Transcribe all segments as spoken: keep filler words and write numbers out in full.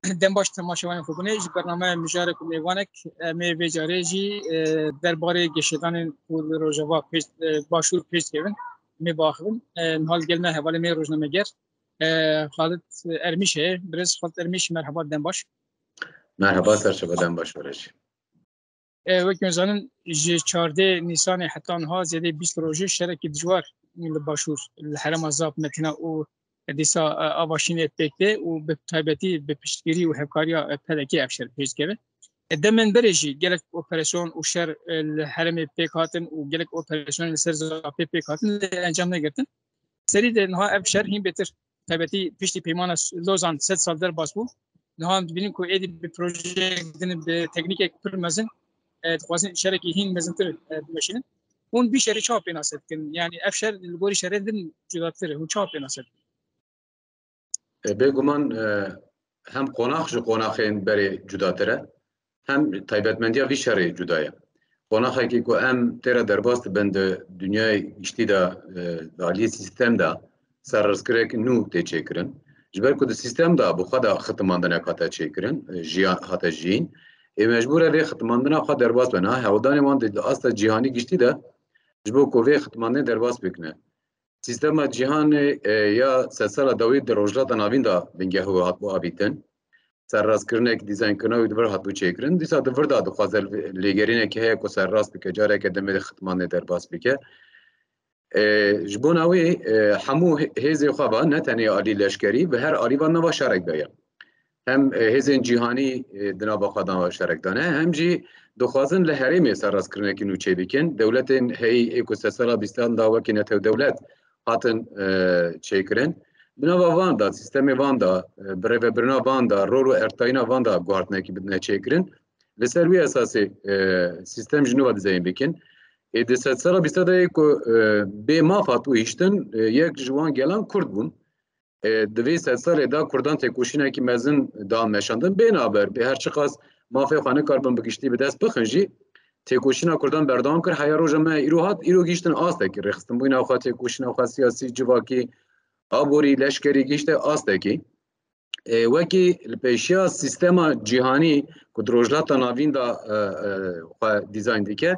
Dem baş temaşevanên xwe bûne ji bernameya Mijarek û Mêvanek. Em ê vê carê jî, e, derbarê geşedanên ku li Rojava pêş, e, Başûr pêş dikevin, em ê biaxivin. E, niha li gel me hevalê me rojnameger, e, Xalid Ermîş heye. Birêz Xalid Ermîş, merheba, dem baş. Merheba, ser çava, dem baş were jî. E, wekî em zanin, ji çardeh Nîsanê heta niha zêdeyî bîst rojê şerekî dijwar li Başûr, li herêma Zap, Metîna û dîsa, e, Avaşînê pêk tê û bi taybetî bi piştgirî û hevkariya, e, P D K ev şer pêş dikeve. E, demên berê jî gelek operasyon û şer, e, li herêmê pêk hatin û gelek operasyonên li ser Zapê pêk hatin, lê encam negirtin. Serî de niha ev şer hîn bêtir, taybetî piştî Peymana Lozan sed sal derbas bû. Niha em dibînin ku êdî bi projeyek din, bi teknîkek pir mezin, e, dixwazin şerekî hîn mezintir, e, bimeşînin. Hûn vî şerê çawa pênase dikin? Yanî ev şer li gorî şerên din cudatir e. Hûn çawa pênase dikin? E, bêguman, e, hem qonax ji qonaxên berê cudatir e, hem taybetmendiya vî şerê cuda ye. Qonaxekî ku em tê re derbas dibin di dinyayê giştî de, e, di aliyê sîstem de serrizkinek nû tê çêkirin. Ji ber ku di sîstem de bi xwe de xitimandinek hate çêkirin, e, jiyan hate jiyîn. Ê mecbûr e vê xitimandina xwe derbas be. Niha hewldanê wan di asta cîhanî giştî de ji bo ku vê xitimandinê derbas bikine. Sîstema cîhanê, e, ya sedsala dawî di Rojhilata Navîn de bingehê wê hatibû avîtin. Serrastkirinek, dîzaynkirina wî di vir hatibû çêkirin. Dîsa di vir de dixwaze lêgerînekê heye ku serrast bike, careke demê de xitimanê derbas bike. E, ji bona wî, e, hemû hê-, hêzê xwe ve, ne tenê alî leşkerî, bi her alî ve nava şerek de ye. Hem, e, hêzên cîhanî, e, di nava xwe de şerek dane, hem jî dixwazin li herêmê serrastkirinekî nû çêbikin. Dewletên heyî ê ku sedsala bîstan de wekî netew dewlet hatin, e, çêkirin. Di nava van de, sîstemê van de, e, birêvebirina van de, rol û ertayîna van de guhartinekî bidine çêkirin. Li ser wî esasê, e, sîstem ji nû ve dizeyîn bikin. Ê di sedsala bîsta de yê ku, e, bê maf hatibû hiştin, e, yek ji wan gelan Kurd bûn. E, di vê sedsalê de Kurdan têkoşînekî mezin dan meşandin. Bê naber, bê her çiqas mafê xwe nikaribin bi giştî bi dest bixin jî, têkoşîna Kurdan berdewam kir. Heya roja me îro hat, îro gihiştin astekî. Rêxistinbûna xwe, têkoşîna xwe siyasî, civakî, aborî, leşkerî gihişte astekî. E, wekî li pêşiya sîstema cîhanî ku di Rojhilata Navîn de, e, e, xwe dîzayn dike,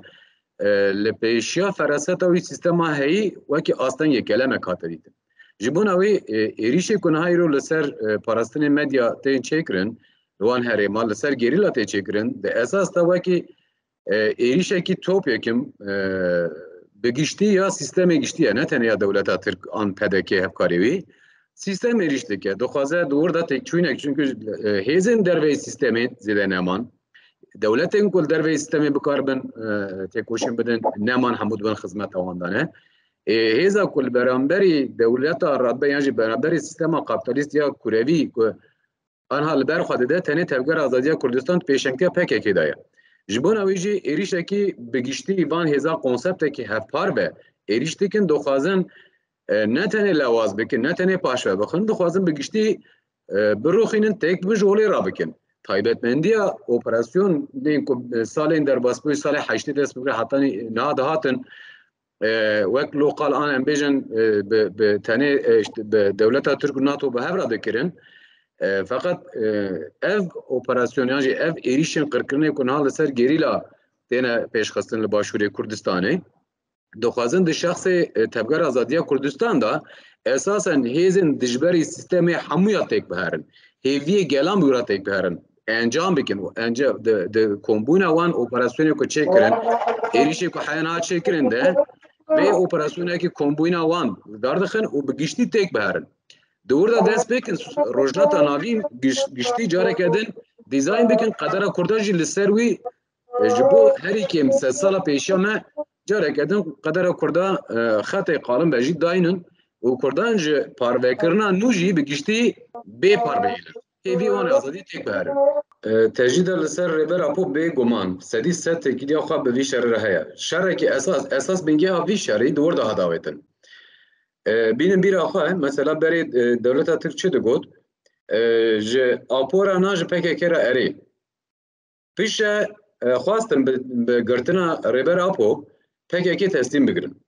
e, li pêşiya feraseta wî sîstema heyî wekî astengê kelemek hate dîtin. Ji bona wê, e, êrîşê ku niha îro li ser, e, parastinê medya tên çêkirin, li wan herêma li ser gerîla tê çêkirin, di esas de wekî, e, êrîşekî topyekim, e, bi giştî ya sîstemê giştî ye, ne tenê ya dewleta Tirk an P D K hevkarê wî. Sîstem êrîş dike, dixwaze di wir de têkçûyînek, çunku, e, hêzên derveyî sîstemê zêde neman. Dewletên ku li derveyî sîstemê bikaribin, e, têkoşîn bidin, neman, hemû dibin xizmeta wan de ne. Ê, hêza ku li beramberî dewleta radbe yan jî beramberî sîstema kapitalîst ya kurevî ku anha li ber xwe dide, tenê Tevgera Azadiya Kurdistan di pêşengtiya P K K de ye. Ji bona wî jî êrîşekî bi giştî van hêza konseptekî hevpar be êrîş dikin, dixwazin, e, ne tenê lewaz bikin, ne tenê paşve bixin, dixwazin bi giştî, e, birûxînin, têk bibin, ji holê rabikin. Taybetmendiya operasyonên ku, e, salên derbasbûyî, salê heştê dest bi heta niha dihatin, e, wek lokal an em bêjin, e, bi, bi tenê, e, işte, bi dewleta Tirk û NATO bi hev re dikirin. E, feqet, e, ev operasyon yan jî ev êrîşên qirkirinê ku niha li ser gerîla têne pêşxistin li Başûrê Kurdistanê, dixwazin di şexsê, e, Tevgera Azadiya Kurdistan de esasen hêzên dijberî sîstemê hemûya têk biherin. Hêviyê gelan bi wî re têk biherin. Encam bikin û enca-, di, di kombûna wan operasyonê ku çêkirin, êrîşê ku heya niha çêkirin de, vê operasyonekî kombûna wan li dar dixin û bi giştî têk biherin. Di wir de dest pê kin, Rojhilata Navîn giş-, giştî careke din dîzayn bikin, qedera Kurdan jî li ser wî, e, ji bo herî kêm sedsala pêşiya me careke din qedera Kurda, e, xetê qalin be jî daynin û Kurdan ji parvekirina nû jî bi giştî bê parve hêlin. Hêvî wan azadî têk biherin. E, tecrîda li ser Rêber Apo bêguman sedî sed têkiliya xwe bi vî şerê re heye. Şerekî esas, esas bingeha vî şerî di wir de hat avêtin. E, bînin bîra xwe, mesela berê, e, dewleta Tirk çi digot? E, ji Apo re na, ji P K K re erê. Pişe, e, xwestin bi, bi girtina Rêber Apo P K K teslîm bigirin.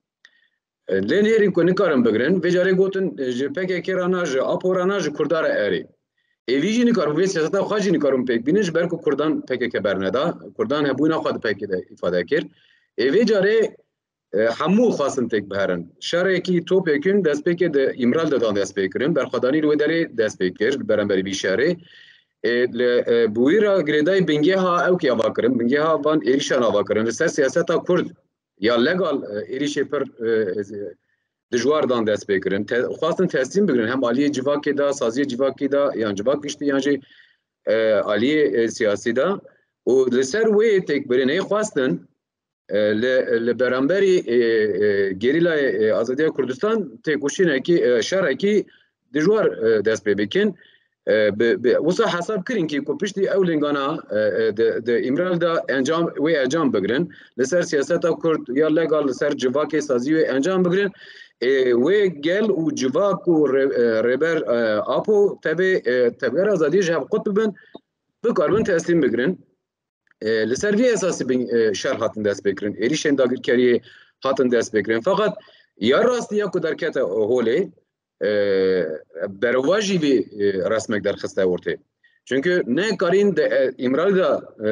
E, lê nêrîn ku nikarin bigirin, vê carê gotin, e, ji P K K re na, ji Apo re na, ji Kurda re erê. Êvî jî nikaribûn, vê siyaseta xwe jî nikaribûn pêk bînin, ji ber ku Kurdan P K K berneda. Kurdan hebûna xwe di P K K de îfade kir. Ê vê carê e, hemû xwestin têk biherin. Şerekî topyekûn destpêkê di Îmralda dan dest pê kirin. Berxwedanî li wê derê dest pê kir li beramberî vî şerê. E, li, e, bi wî re girêdayî bingeha ew kî ava kirin. Bingeha van êrîşan ava kirin. Li ser siyaseta Kurd ya legal, e, êrîşê pir, e, dijwar dan dest pê kirin. Te, xwestin teslîm bigirin. Hem aliyê civakê de, saziyê civakê de, yan civak giştî, yan jî, e, aliyê, e, siyasî de. Û li ser wê têkbirinê xwestin e, li, li beramberî, e, e, gerîlayê, e, Azadiya Kurdistan têkoşînekî, e, şerekî dijwar, e, dest pê bikin. E, bi, bi, wisa hesab kirin kî ku piştî ew lingana, e, e, di, di Îmralda encam, wê encam bigirin. Li ser siyaseta Kurd ya legal, li ser civakê sazî wê encam bigirin. E, wê gel û civak û rê-, e, rêber, e, Apo tevê, e, Tevgera Azadiyê ji hev qut bibin, bikaribin teslîm bigirin. E, li ser vî esasî bin, e, şer hatin destpêkirin. Êrîşên dagirkeriyê hatin destpêkirin. Feqet ya rastî ya ku derkete holê, e, berovajî vî, e, resmek derxiste ortê. Çunku nekarîn di, e, Îmralî de, e,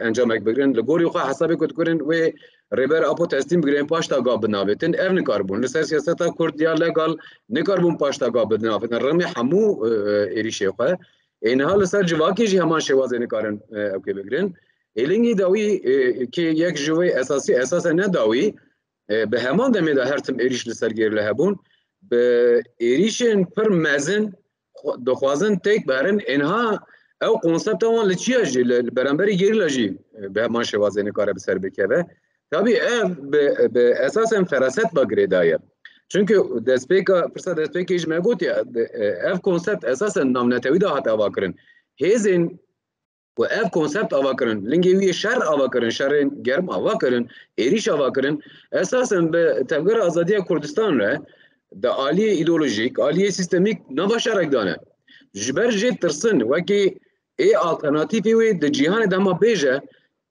encamek bigirin. Li gorî xwe hesabê ku dikirin wê Rêber Apo teslîm bigirin, paşta ga binavêtin. Ev nikaribûn. Li ser siyaseta Kurd ya legal nikaribûn paşta ga binavêtin. Rêmê hemû, e, e, êrîşê xwe. Ê niha li ser civakê jî heman şêwazê nikarin, e, ew kê bigirin. Êlingî dawî, e, kê yek ji wê esasî, esasen ne dawî, e, bi heman demê de her tim êrîş li ser gerîla hebûn. Bi êrîşên pir mezin xwe-, dixwazin têk biherin. Ê niha ew konsepta wan li çiya jî, li, li beramberî gerîla jî, e, bi heman şêwazê nikare bi ser bikeve. Tabî ev bi, bi esasen feraset ve girêdaye. Çunku destpêka, pirsa destpêkê jî me gotiye, de, e, ev konsept esasen navnetewî de hate avakirin. Hêzên ku ev konsept avakirin, lingê wî yê şer avakirin, şerên germ avakirin, êrîş avakirin, esasen bi Tevgera Azadiya Kurdistan re di aliyê îdeolojîk, aliyê sîstemîk nava şerek dane. Ji ber jê tirsin, wekî ê alternatîfê wê di cîhanê de hema bêje,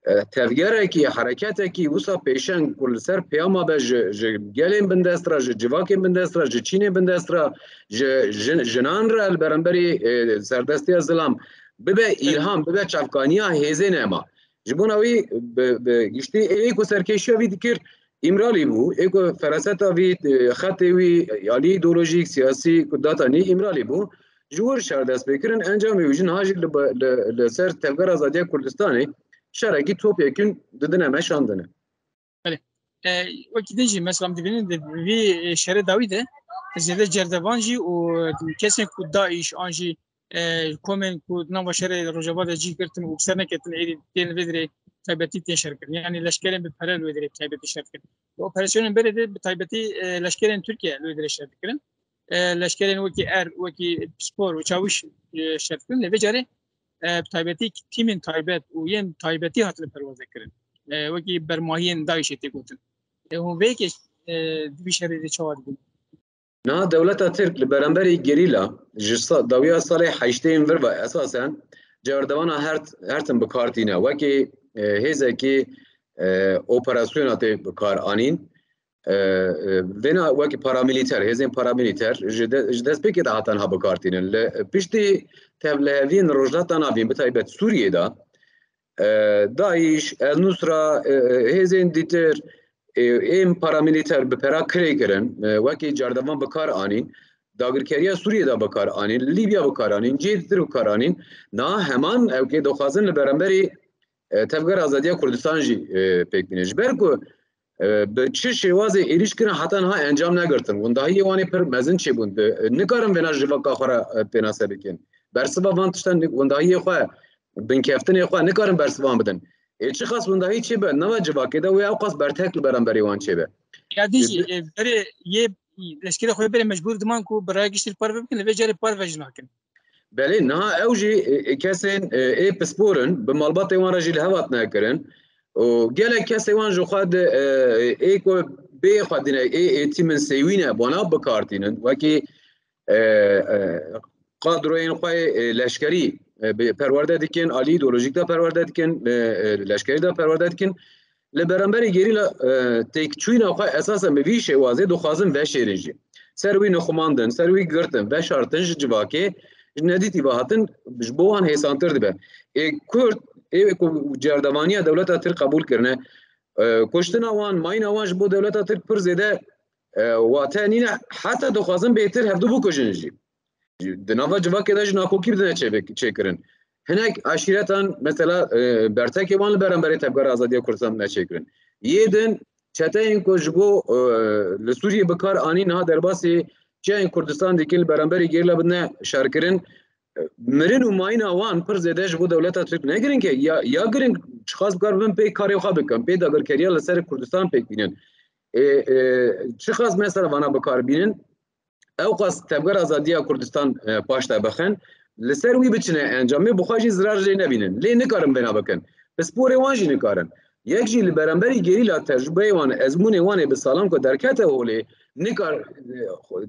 e, tevgerekî, hereketekî wisa pêşeng ku li ser pêya mabe ji, ji gelên bindest re, ji civakên bindest re, ji çînên bindest re, ji jin-, jinan re li beramberî, e, serdestiya zilam bibe îlham, bibe çavkaniya hêzên ema. Ji bona wî bi, bi giştî ê ku serkêşiya vî dikir, Îmralî bû, ê ku feraseta vî, e, xetê wî, alî îdeolojîk, siyasî ku datanî Îmralî bû. Ji wir şer dest pê kirin, encamê wî jî niha jî li, li, li ser Tevgera Azadiya Kurdistanê şerekî topyekûn didine meşandine. Belê. E, wekî din jî mesela em dibînin di vî, e, şerê dawî de zêde cerdevan jî û kesên ku DAIŞ an jî e, komên ku di nava şerê Rojava de cî girtin û bi ser neketin êdî tên vê dirê taybetî tên şer kirin. Yanî leşkerên bi pere li wê dirê bi taybetî şer dikin. Li operasyonên berê de bi taybetî, e, leşkerên Tirkiye li wê dirê şer dikirin. E, leşkerên wekî er, wekî pispor û çawîş, e, şer dikin. Lê vê carê, e, bi taybetî tîmên taybet û yên taybetî hatine perwaze kirin. E, wekî bermahiyên DAIŞê tê gotin. E, hûn vê yekê, e, di vî şerê de çawa dibînin? Niha dewleta Tirk li beramberî gerîla ji sa-, dawiya salê heştê yên vir ve esasen cerdevana her, her tim bi kar tîne. Wekî, e, hêzekî, e, operasyona tê bi kar anîn. E, e, vêna wekî paramilîter, hêzên paramilîter ji de-, ji destpêkê de hatan ha bi kar tînin. Li piştî tevliheviyên Rojhilata Navîn, bi taybet Sûriyê de, e, DAIŞ, El Nusra, e, e, hêzên dîtir, e, ên paramilîter bi pera kirê kirin, e, wekî cerdevan bi kar anîn, dagirkeriya Sûriyê de bi kar anîn, li Lîbya bi kar anîn, cihê dîtir bi kar anîn. Niha heman ew kê dixwazin li beramberî, e, Tevgera Azadiya Kurdistan jî, e, pêk bîne. Ji ber ku, e, bi çi şêwazê êrîş kirin heta niha encam negirtin. Windahiyê wan ê pir mezin çêbûn. Di, e, nikarin vêna ji civaka xwe re, e, pênase bikin. Bersiva van tiştan ni-, windahiyê xwe, binkeftinê xwe nikarin bersivan bidin. Ê çiqas windahî çêbe, nava civakê de wê ewqas bertek li beramberî wan çêbe. Ya din jî, Ê, e, berê yê leşkerê xwe berê mecbûr diman ku bi raya giştî li parve bikin, li vê carê parve jî nakin. Belê, niha ew jî, e, e, kesên, e, ê pispor in, bi malbatê wan re jî li hev hatine kirin. Û gelek kesê wan ji xwe di, e, ê ku bê xwe dîne, ê, ê tîmin sêwî ne, bona bi kar tînin. Wekî, e, e, kadroyên xwe, e, leşkerî, e, bi perwerde dikin, alî îdeolojîk de perwerde dikin, e, e, leşkerî de perwerde dikin. Li beramberî gerîla, e, têkçûyîna xwe esasen bi vî şêwazê dixwazin veşêrin jî. Ser wî nixumandin, ser wî girtin, veşartin ji civakê, ji nedîtî ve hatin, ji bo wan hêsantir dibe. Ê Kurd, ê ku cerdevaniya dewleta Tirk qebûl kirine, e, kuştina wan, mayîna wan ji bo dewleta Tirk pir zêde, e, wate nîne, heta dixwazin bêtir hevdu bikujin jî. Di nava civakê de jî nakokî bidine çêvek-, çêkirin. Hinek eşîretan, mesela, e, bertekê wan li beramberê Tevgera Azadiya Kurdistan bidine çêkirin. Yê din çeteyên ku ji bo, e, li Sûriyê bi kar anî niha derbasî çiyayên Kurdistan dikin li beramberî gerîla bidine şerkirin. E, mirin û mayîna wan pir zêde ji bo dewleta Tirk ne giring e. Ya, ya giring çiqas bi kar bibin pê karê xwe bikin, pê dagirkeriya li ser Kurdistan pêk bînin. Ê, e, çiqas mesela vana bi kar bînin, ew qas Tevgera Azadiya Kurdistan, e, paş de bixin, li ser wî biçine encamê, bi xwe jî zirar jê nebînin. Lê nikarin vêna bikin. Pisporê wan jî nikarin. Yek jî li beramberî gerîla tecrubeyê wan, ezmûnê wan ê bi salan ku derkete holê, nikar, e,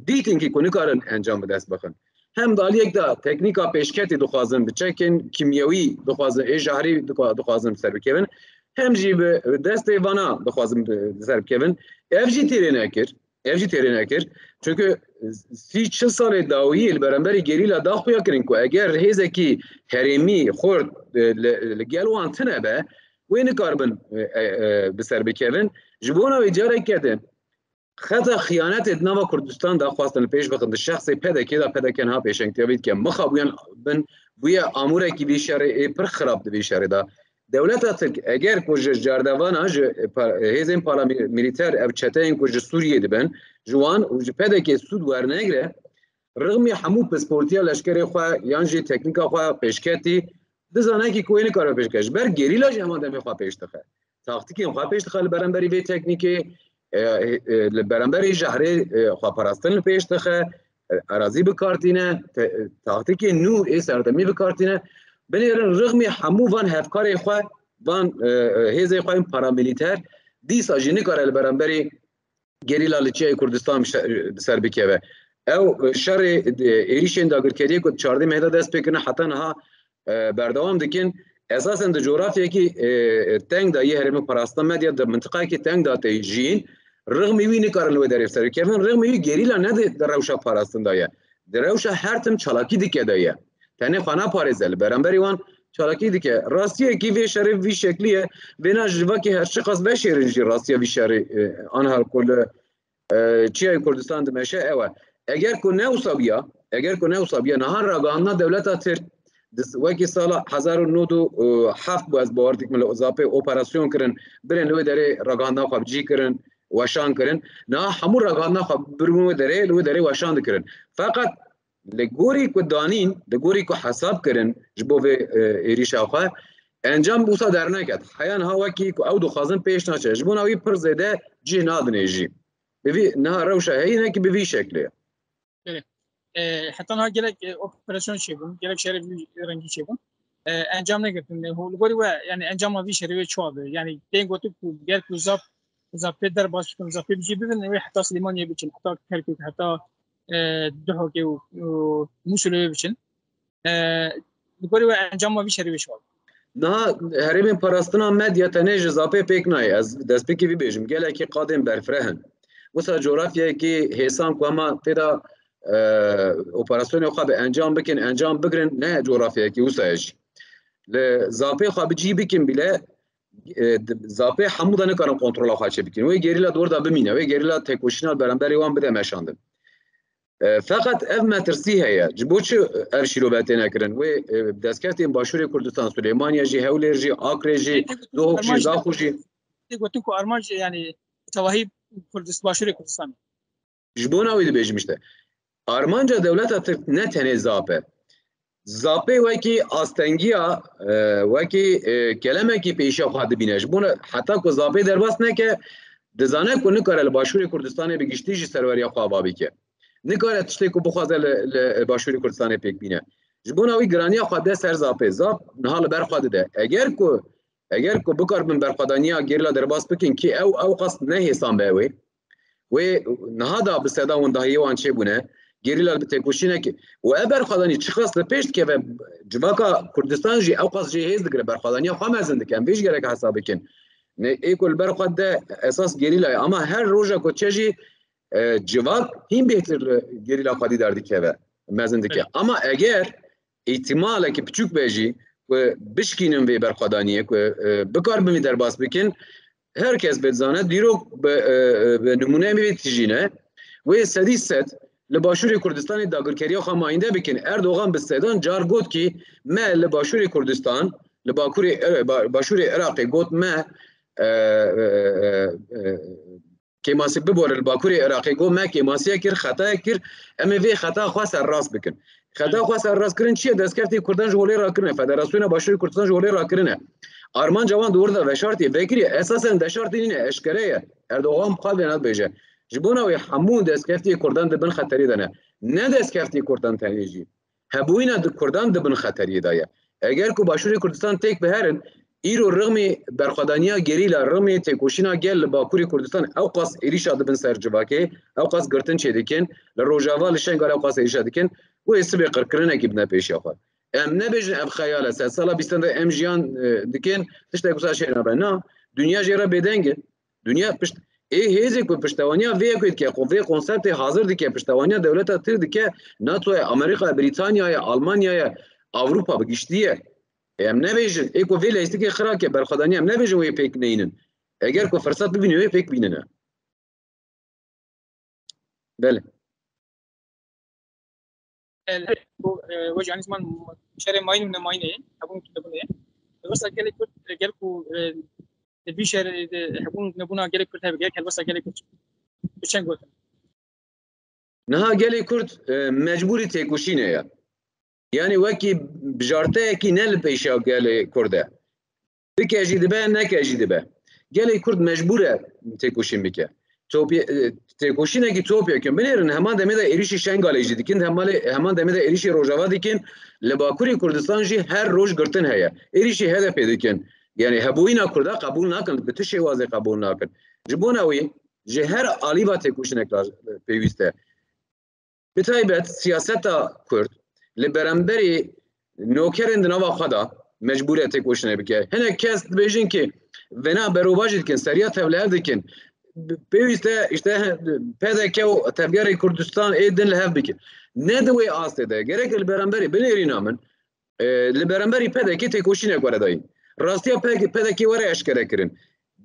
dîtin kî ku nikarin encam bi dest bixin. Hem di aliyek de teknîka pêşketî dixwazin, bi çekên kîmyewî dixwazin, ê jehrî dixwa-, dixwazin bi ser bikevin, hem jî bi destê vana dixwazin bi, bi ser bikevin. Ev jî têrê nekir. Ev jî têrê nekir. Çunku sî çil salê dawiyê li beramberî gerîla da xuya kirin ku eger hêzekî herêmî xurt, e, li, li gel wan tune be, wê nikaribin, e, e, e, bi ser bikevin. Ji bona wê careke din xeta xiyanetê di nava Kurdistan de xwestin li pêş bixin, di şexsê P D K de, P D K niha pêşengtiya vê dike, mixabûyan bin, bûye amûrekî vî şerê ê pir xirab di vî şerê de. Dewleta Tirk eger ku ji cerdevana, ji pa-, hêzên paramîlîter, ev çeteyên ku ji Sûriyê dibin, ji wan û ji P D K sûd wernegire, rixmî hemû pisportiya leşkerê xwe yan jî teknîka xwe pêşketî, dizane kî ku wê nikare pêşkete. Ji ber gerîla jî heman demê xwe pêş dixe. Taktîkên xwe pêş dixe li beramberî vê teknîkê, e, e, li beramberî jehrê, e, xwe parastin li pêş dixe, e, erazî bi kar tîne, te-, taktîkên nû ê serdemî bi kar tîne. Binêrin rixmî hemû van hevkarên xwe, van, e, e, hêzên xwe yên paramîlîter, dîsa jî nikare li beramberî gerîla li çiyayê Kurdistan bi şe-, bi ser bikeve. Ew, e, şerê, e, êrîşên dagirkeriyê ku di çardeh mehê de dest pê kirine heta niha, e, berdewam dikin. Esasen di cografyekî, e, teng de yê herêmê parastina me diya, di mintiqayekî teng de tê jiyîn, rixmî wî nikarin li wê derê bi ser bikevin. Rixmî wî gerîla ne di, di rewşa parastin de ye. Di rewşa her tim çalakî dike de ye. Tenê xwe naparêze, li beramberî wan çalakî dike. Rastiyekî vê şerê vî şeklî ye. Vêna ji vekî her çiqas veşêrin jî rastiya vî şerê, e, anha ku li, e, çiyayê Kurdistan dimeşe ew e. Eger ku ne wisa biya, eger ku ne wisa biya, niha ragihandina dewleta Tirk, di s-, wekî sala hezar û nod û heft bû, ez bawer dikim li Zapê operasyon kirin, birên li wê derê ragihandina xwe bi cî kirin, weşan kirin. Niha hemû ragihandina xwe biribûn wê derê, li wê derê weşan dikirin. Feqet li gorî ku danîn, li gorî ku hesab kirin ji bo vê, e, êrîşa xwe, encam wisa derneket. Heya niha wekî ku ew dixwazin pêş naçe. Ji bona wî pir zêde cih nadinê jî. Bi vî, niha rewşa heyî ne ki bi vî şeklê. Belê. E, heta niha gelek, e, operasyon çêbûn, gelek şerê vî rengî çêbûn. E, encam negirtin. E, li gorî we, yani encama vî şerê wê çawa be? Yani tên gotin ku ger ku Zap, Zapê derbas bikin, Zapê bi cî bibin, wê heta Silêmaniyê biçin, heta Kerkûk, heta, e, Duhokê û, û Mûsilê wê biçin. E, li gorî we encama vî şerê wê çawa be? Niha herêmên parastina medya tenê ji Zapê pêk nayê. Ez destpêkê vî bêjim. Gelekî qadên berfireh in. Wisa cografyayekî hêsan ku hema tê de, e, operasyonê xwe bi encam bikin, encam bigirin, ne cografyayekî wisa ye jî. Li Zapê xwe bi cî bikin bile, e, di-, Zapê hemû de nikarin kontrola xwe çêbikin. Wê gerîla di wir de bimîne, wê gerîla têkoşîna li beramberî wan bide meşandin. E, feqet ev metirsî heye. Ji bo çi ev şîrove têne kirin? Wê, e, destkeftên Başûrê Kurdistan, Silêmaniye jî, Hewlêr jî, Akrê jî, Duhok jî, Zaxo jî. Tê gotin ku armanc, yani, tevahî Kurdist-, Başûrê Kurdistan. Ji bona wê dibêjim işte. Armanca dewleta Tirk ne tenê Zap e. Zapê wekî astengiya, e, wekî, e, kelemekî pêşiya xwe dibîne. Ji bona heta ku Zapê derbas neke, dizane ku nikare li Başûrê Kurdistanê bi giştî jî serweriya xwe ava bike. Nikare tiştê ku bixwaze li, li Başûrê Kurdistanê pêk bîne. Ji bona wî giraniya xwe de ser Zapê. Zap niha li ber xwe dide. Eger ku, eger ku bikaribin berxwedaniya gerîla derbas bikin, kî ew, ew qas ne hêsan be wê. Wê niha da bi seda wendahiyê wan çêbûne, gerîla bi têkoşînekê û ev berxwedanî çiqas li pêş dikeve, civaka Kurdistan jî ew qas jê hêz digire, berxwedaniya xwe mezin dike. Em vê jî gerek hesab bikin. Ne, ê ku li ber xwe de esas gerîla ye, ama her roja ku çe jî, e, civak hîn bêhtir li gerîla xwedî derdikeve. mezin dike. Evet. Ama eger îhtimalekî piçûk be jî ku bişkînin vê berxwedaniyê, ku, e, bikaribin vê derbas bikin, her kes bê dizane, dîrok bi, e, e, bi nimûneyê min vê tijî ne. Wê sedî sed li Başûrê Kurdistanê dagirkeriya xwe mayînde bikin. Erdogan bi sedan car got kî me li Başûrê Kurdistan, li Bakurê, e, ba-, Başûrê Iraqê got me, e, e, e, e, kêmasî bibore li Bakurê Iraqê, got me kêmasiyek kir, xetayek kir, em ê vê xeta xwe serrast bikin. Xeta xwe serrast kirin çi ye? Destkeftê Kurdan ji holê rakirine, Federasyona Başûrê Kurdistan ji holê rakirine. Armanca wan di wir de veşartî ye. Vekirî esasen veşartî nîne, eşkere ye. Erdogan bi xwe vêna dibêje. Ji bona wê hemû destkeftiyê Kurdan di bin xeterî de ne. Ne destkeftiyê Kurdan tenê jî. Hebûyîna di Kurdan di bin xeteriyê de ye. Eger ku Başûrê Kurdistan têk biherin, îro rixmî berxwedaniya gerîla, rixmî têkoşîna gel li Bakurê Kurdistan ewqas êrîşa dibin ser civakê, ewqas girtin çêdikin, li Rojava, li Şengal ewqas êrîşa dikin, wê sibê qirkirinekî bine pêşiya xwe. Em nebêjin ev xeyal e, sedsala bîstan de em jiyan, e, dikin, tiştek wisa çê nabe. Na, dinya jê re bêdeng e. Dinya pişt-, ê hêzê ku piştewaniya vê yekê dike, ku vê konseptê hazir dike, piştewaniya dewleta Tirk dike, NATO ye, Amerîka ye, Brîtanya ye, Almanya ye, Ewropa bi giştî ye. Ê em nebêjin, ê ku vê leyîstikê xira ke berxwedaniya em nebêjin wê pêk neynin. Eger ku firsat bibînin wê pêk bînine. Belê. El, bu, e, wê jî anî ziman şerê mayîn û nemayînê, hebûn û nebûnê. Helwesta gelê Kurd, e, gel ku, e, di vî şer, e, di hebûn û nebûna gelê Kurd hebe, gerek helwesta gelê Kurd bi çend gotin? Niha gelê Kurd, e, mecbûrî têkoşînê ye. Yanî wekî bijarteyekî ne li pêşiya gelê Kurd e. Bike jî dibe, neke jî dibe. Gelê Kurd mecbûr e têkoşîn bike. Topye-, e, têkoşînekî topyekun binêrin, heman demê de êrîşî Şengalê jî dikin, hemalê-, heman demê de êrîşî Rojava dikin, li Bakurê Kurdistan jî her roj girtin heye. Êrîşî H D P dikin. Yanî hebûyîna Kurda qebûl nakin, bi tu şêwazê qebûl nakin. Ji bona wî ji her alî ve têkoşînek la-, pêwîst e. Bi taybet siyaseta Kurd li beramberî nokerên di nava xwe de mecbûr e têkoşînê bike. Hinek kes dibêjin ki vêna berovajî dikin, seriya tevlihev dikin. Pêwîst e işte P D K û tevgerê Kurdistan ê din li hev bikin. Ne di wê astê de. Gerek li beramberî binêrîna min, e, li beramberî P D K têkoşînek were dayîn. Rastiya P D K were eşkere kirin.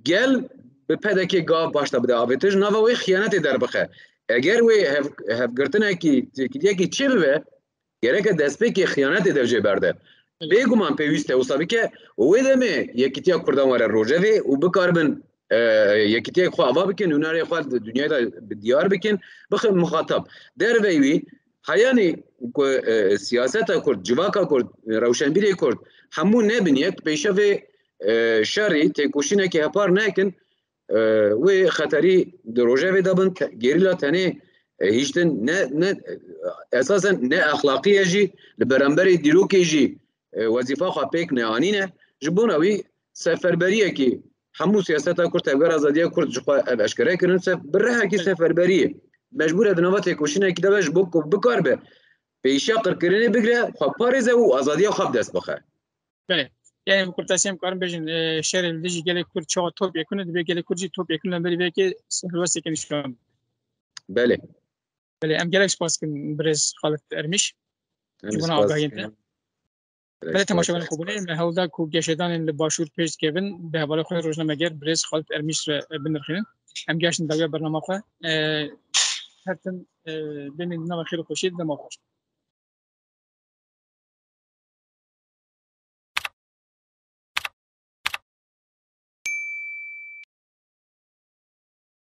Gel bi P D K gav başta bide avêtin, ji nava wê xiyanetê derbixe. Eger wê hev-, hevgirtinekî, têkiliyekî çê bibe, gereke destpêkê xiyanetê dev jê berde. Bêguman pêwîst e wisa bike û wê demê yekîtiya Kurdan were rojevê û bikaribin, e, yekîtiyek xwe ava bikin, nûnerê xwe di dinyayê de bi diyar bikin, bixin muxatab. Derveyî wî, heyanî ku, e, siyaseta Kurd, civaka Kurd, e, rewşenbîrê Kurd, hemû nebin yek, pêşa vê, e, şerî, têkoşînekî hepar nekin, e, wê xeterî di rojevê de bin, te-, gerîla tenê, e, hiştin ne, ne, esasen ne exlaqî ye jî, li beramberî dîrokê jî, e, wezîfa xwe pêk neanîne. Ji bona wî seferberiyekî hemû siyaseta Kurd, Tevgera Azadiya Kurd ji xwe ev eşkere kirin, sef-, bi rihekî seferberiyê mecbûr e di nava têkoşînekî de be ji bo ku bikaribe pêşiya qirkirinê bigire, xwe parêze û azadiya xwe bi dest bixe. Belê. Yani bi kurtasî em karin bêjin, e, şerê li dijî gelê Kurd çawa top yekun e, divê gelê Kurd jî top yekun li hemberî vê yekê helwesteke nîşan. Belê. Belê, em gelek spas dikin birêz Xalid Ermîş. Em ji bona spas agahiyên te. Dikin. Belê, temaşevanên xwe bûne, me hewlda ku geşedanên li Başûr pêş dikevin, bi hevalê xwe rojnameger birêz Xalid Ermîş re, e, binirxînin. Em geştin dawiya bernama xwe. E, her tim, e, bênî di nava xêr û xweşiyê, dema xweş.